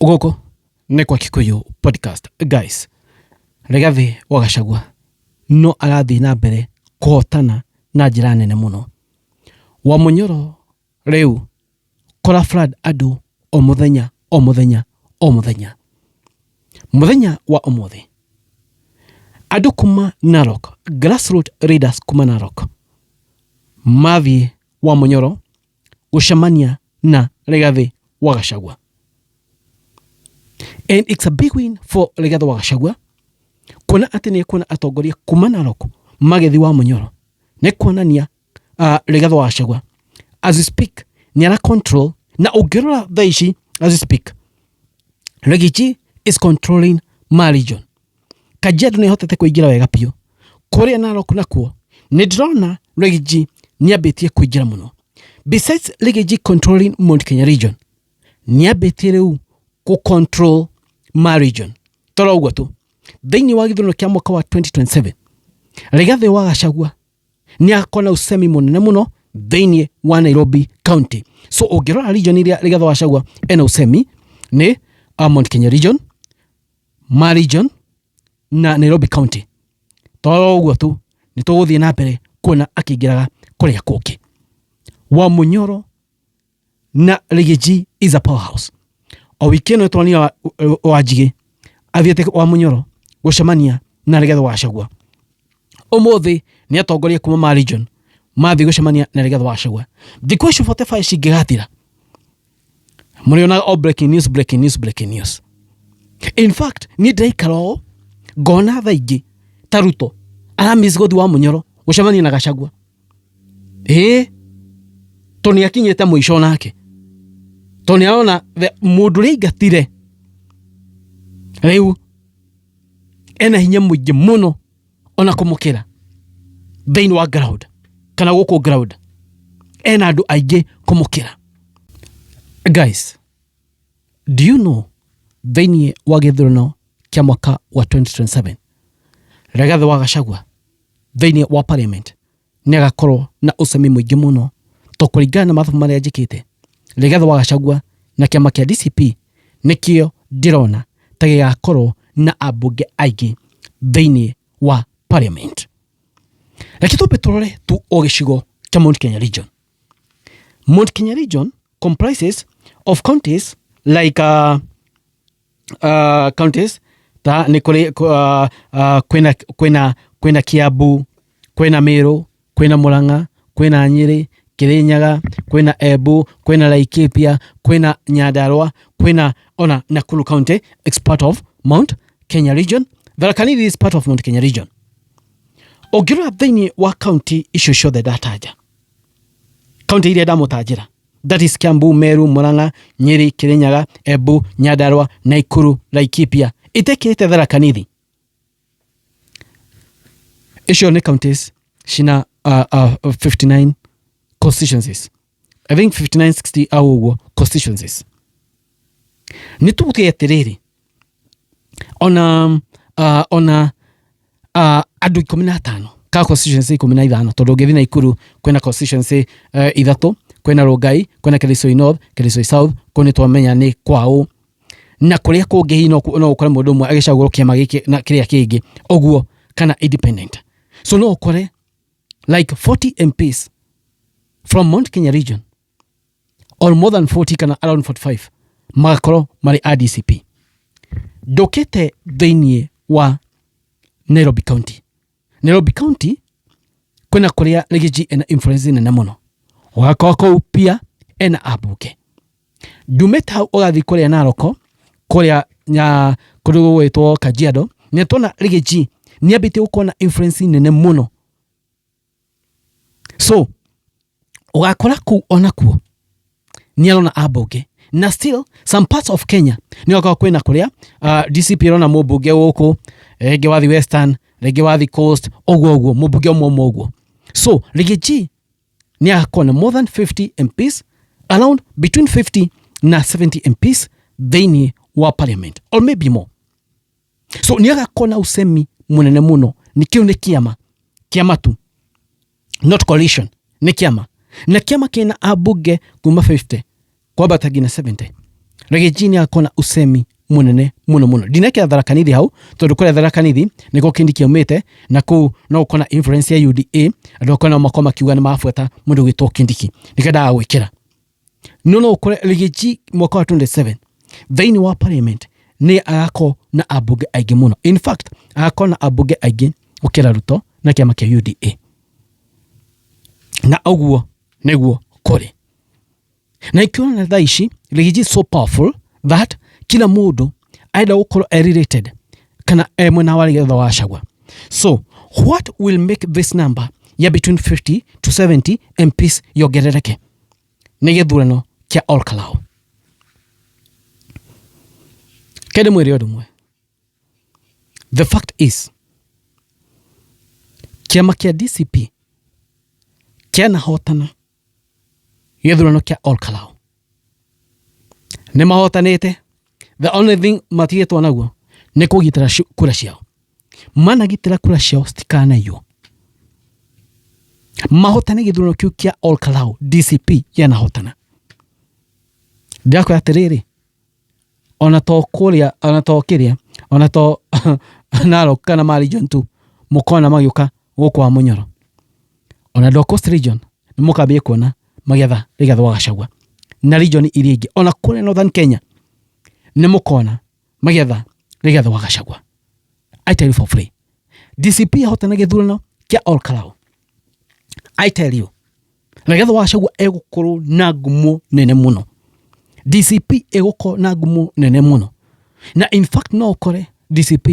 Gũkũ nĩ kwa Kikuyu Podcast. Guys, Rigathi wa Gachagua no arathiĩ na mbere kũhotana na njĩra nene mũno. Wamunyoro rĩu kora flood andũ o mũthenya o mũthenya o mũthenya. Mũthenya wa ũmũthĩ andũ kuma Narok, grassroot leaders kuma Narok mathiĩ Wamunyoro gũcemania na Rigathi wa Gachagua. And it's a big win for Rigathi wa Gachagua kuona atĩ nĩ ekuona atongoria kuma Narok magĩthiĩ Wamunyoro nĩ kuonania Rigathi wa Gachagua as we speak nĩ ara control, na ũngĩrora thaa ici as we speak Riggy G is controlling ma region. Kajiado nĩ ĩhotete kũingĩra wega biũ. Kũrĩa Narok nakuo nĩ ndĩrona Riggy G nĩ ambĩtie kũingĩra mũno. Besides Riggy G controlling Mount Kenya region, nĩ ambĩtie rĩu kũ control ma region. Toro ũguo tu, thĩinĩ wa gĩthurano kĩa mwaka wa 2027 Rigathi wa Gachagua nĩ agakorwo na usemi mũnene mũno thĩinĩ wa Nairobi County. So ũngĩrora region iria Rigathi wa Gachagua ena usemi nĩ Mount Kenya region, ma region na Nairobi County. Toro ũguo tu, nĩ tũgũthiĩ na mbere kuona akĩingĩraga kũrĩa kũngĩ. Wamunyoro na Riggy G is a powerhouse. O wiki ĩno tũronire Wanjigĩ athiĩte Wamunyoro gũcemania na Rigathi wa Gachagua. Ũmũthĩ nĩ atongoria kuma ma region mathiĩ gũcemania na Rigathi wa Gachagua. Thikũ ici 45 cingĩgathira mũrĩonaga o breaking news, breaking news, breaking news. In fact, niĩ ndĩraikara ũũ ngona thaa ingĩ ta Ruto aramiss gũthiĩ Wamunyoro gũcemania na Gachagua. Ĩĩ, tondũ nĩ akinyĩte mũico nake, tondũ nĩ arona mũndũ ũrĩa aingatire rĩu ena hinya mũingĩ mũno ona kũmũkĩra thĩinĩ wa ground kana gũkũ ground ena andũ aingĩ kũmũkĩra. Guys, do you know thĩinĩ wa gĩthurano kĩa mwaka wa 2027 Rigathi wa Gachagua thĩinĩ wa parliament nĩ agakorwo na ũcemi mũingĩ mũno, to kũringana na mathabu marĩa njĩkĩte, Rigathi wa Gachagua na kĩama kĩa DCP nĩkĩo ndĩrona ta gĩgakorwo na ambunge aingĩ thĩinĩ wa parliament. Reke twambe tũrore tu o gĩcigo kĩa Mount Kenya region. Mount Kenya region comprises of counties like counties ta nĩ kũrĩ kwĩna kwĩna kwĩna Kiambu, kwĩna Meru, kwĩna Murang'a, kwĩna Nyĩrĩ, Kirinyaga, kwĩna Embu, kwĩna Laikipia, kwĩna Nyandarua, kwĩna ona Nakuru County is part of Mount Kenya region. Tharaka Nithi is part of Mount Kenya region. Ũngĩrora thĩinĩ wa county icio ciothe ndataja, county iria ndamũtanjĩra, that is Kiambu, Meru, Murang'a, Nyeri, Kirinyaga, Embu, Nyandarua, Nakuru, Laikipia, itekĩrĩte Tharaka Nithi, icio nĩ counties cina 59 constituencies, I think 59 60 au ũguo constituencies. Nĩ tuge atĩrĩrĩ, ona andũ 15 ka constituency 15, tondũ ũngĩthiĩ Naikuru kwĩna constituency ithatũ, kwĩna Rongai, kwĩna Kuresoi North, Kuresoi South, kũu nĩ twamenya nĩ kwao, na kũrĩa kũngĩ hihi no ũkore mũndũ ũmwe agĩcagũrwo kĩama gĩkĩ na kĩrĩa kĩngĩ ũguo kana independent. So no ũkore like 40 MPs from Mount Kenya region or more than 40 kana around 45 magakorwo marĩ a DCP. Ndũkĩte thĩinĩ wa Nairobi County. Nairobi County kwĩna kũrĩa Riggy G ena influence nene mũno, ũgakorwo kũu pia ena ambunge. Ndumĩte hau ũgathiĩ kũrĩa Naroko, kũrĩa nya kũndũ gũgwĩtwo Kajiado, nĩ tuona Riggy G nĩ ambĩtie gũkorwo na influence nene mũno. So ũgakora kũu onakuo nĩ arona ambunge, na still some parts of Kenya nĩ ũgakorwo kwĩna kũrĩa DCP ĩrona mũmbunge gũkũ, rĩngĩ wathi Western, rĩngĩ wathi Coast, ũguo ũguo mũmbunge ũmwe ũmwe ũguo. So Riggy G nĩ agakorwo na more than 50 MPs, around between 50 na 70 MPs thĩinĩ wa parliament or maybe more. So nĩ agakorwo na usemi mũnene mũno. Nĩ kĩu nĩ kĩama, kĩama tu, not coalition, nĩ kĩama, na kĩama kĩna ambunge kuma 50 kwambata nginya 70. Riggy G nĩ agakorwo na usemi munene muno muno. Ndinekĩra Tharaka Nithi hau tondũ kũrĩa Tharaka Nithi nĩkuo Kindiki aumĩte, na kũu no gũkorwo na influence ya UDA, andũ akwa no makorwo makiuga nĩ marabuata mũndũ ũgwĩtwo Kindiki, nĩkĩo ndaga gwĩkĩra. No no ũkore Riggy G mwaka wa 27 thĩinĩ wa parliament nĩ agakorwo na ambunge aingĩ mũno. In fact, agakorwo na ambunge aingĩ gũkĩra Ruto na kĩama kĩa UDA, na ũguo nĩguo kũrĩ. Na ikiona thaa ici Riggy G is so powerful that kila mũndũ arenda gũkorwo e related kana e mwena wa Rigathi wa Gachagua. So what will make this number ya between 50 to 70 MPs yongerereke nĩ gĩthurano kĩa Ol Kalou. Kende mwĩre ũndũ ũmwe, the fact is kĩama kĩa DCP kĩanahotana gĩthurano kĩa Ol Kalou, nĩ mahotanĩte. The only thing matigĩtwo naguo nĩ kũgitĩra kura ciao. Managitĩra kura ciao citikanaiywo, mahotane gĩthurano kĩu kĩa Ol Kalou. DCP yanahotana, ndĩrakwĩra atĩrĩrĩ, ona to kũrĩa, ona to kĩrĩa, ona to Narok kana ma region tu mũkona magĩũka gũkũ wa Mũnyoro, ona andũ a Coast region nĩ mũkambia kuona magĩetha Rigathĩ wa Gachagua, na region iria ingĩ, ona kũrĩa Northern Kenya nĩ mũkona magĩetha Rigathĩ wa Gachagua. I tell you for free, DCP yahotana gĩthurano kĩa Ol Kalou, I tell you, Rigathĩ wa Gachagua egũkorwo na ngumo nene mũno, DCP ĩgũkorwo na ngumo nene mũno, na in fact no ũkore DCP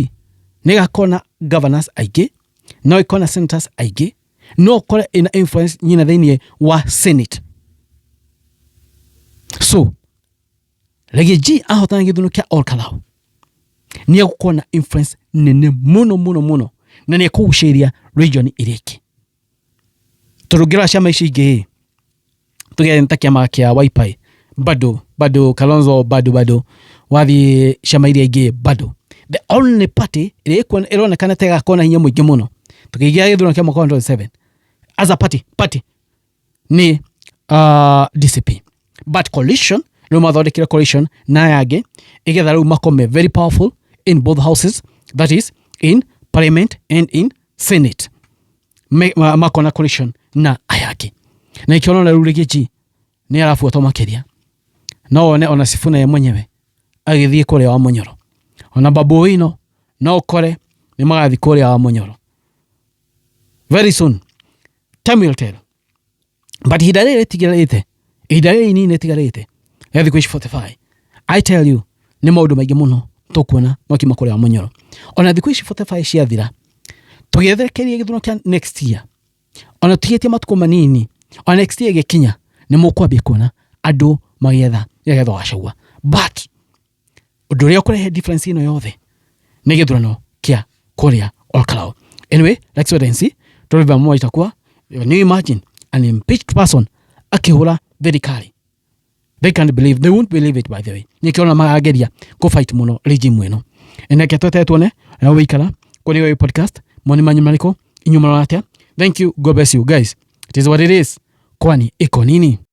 nĩ ĩgakorwo na governors aingĩ, no ĩkorwo na senators aingĩ, no ũkore ĩna influence nyina thĩinĩ wa Senate. So Riggy G ahotana gĩthurano kĩa Ol Kalou, nĩ egũkorwo na influence nene mũno mũno mũno, na nĩ ekũgucĩrĩria region iria ingĩ, tondũ ũngĩrora ciama ici ingĩ, tuge ta kĩama kĩa Wiper, bado bado Kalonzo, bado bado wathiĩ ciama iria ingĩ, bado the only party ĩrĩa ĩronekana ta ĩgakorwo na hinya mũingĩ mũno tũkĩingĩra gĩthurano kĩa mwaka wa 27 as a party nĩ DCP. But coalition rĩu mathondekire coalition na aya angĩ igetha rĩu makorwo very powerful in both houses, that is in parliament and in Senate. Makona coalition na aya angĩ, na ikĩona rĩu Riggy G nĩ arabuatwo makĩria. No wone ona Sifuna ye mwenyewe agĩthiĩ kũrĩa wa Mũnyoro, ona Babu Owino no ũkore nĩ magathiĩ kũrĩa wa Mũnyoro very soon. Time will tell, but ihinda rĩrĩ rĩtigarĩte, ihinda rĩrĩ inini rĩtigarĩte rĩa thikũ ici 45, I tell you, nĩ maũndũ maingĩ mũno tũkuona makiuma kũrĩa wa Mũnyoro. Ona thikũ ici 45 ciathira, tũgĩetherekeria gĩthurano kĩa next year, ona tũtigĩtie matukũ manini, ona next year ĩgĩkinya, nĩ mũkwambia kuona andũ magĩetha Rigathĩ wa Gachagua. But ũndũ ũrĩa ũkũrehe difference ĩno yothe nĩ gĩthurano kĩa kũrĩa Ol Kalou. Anyway, let's wait and see. Tũrĩ mwa itakuwa. Can you imagine an impeached person akĩhũra thirikari? They can't believe, they won't believe it. By the way, nĩkĩona marageria kũ fight mũno regime ĩno. Neke twete tuone na wĩikara kũrĩ ũyũ podcast, moni manyu marĩkũ, inyuĩ marora atĩa? Thank you, God bless you guys. It is what it is, kwani iko nini?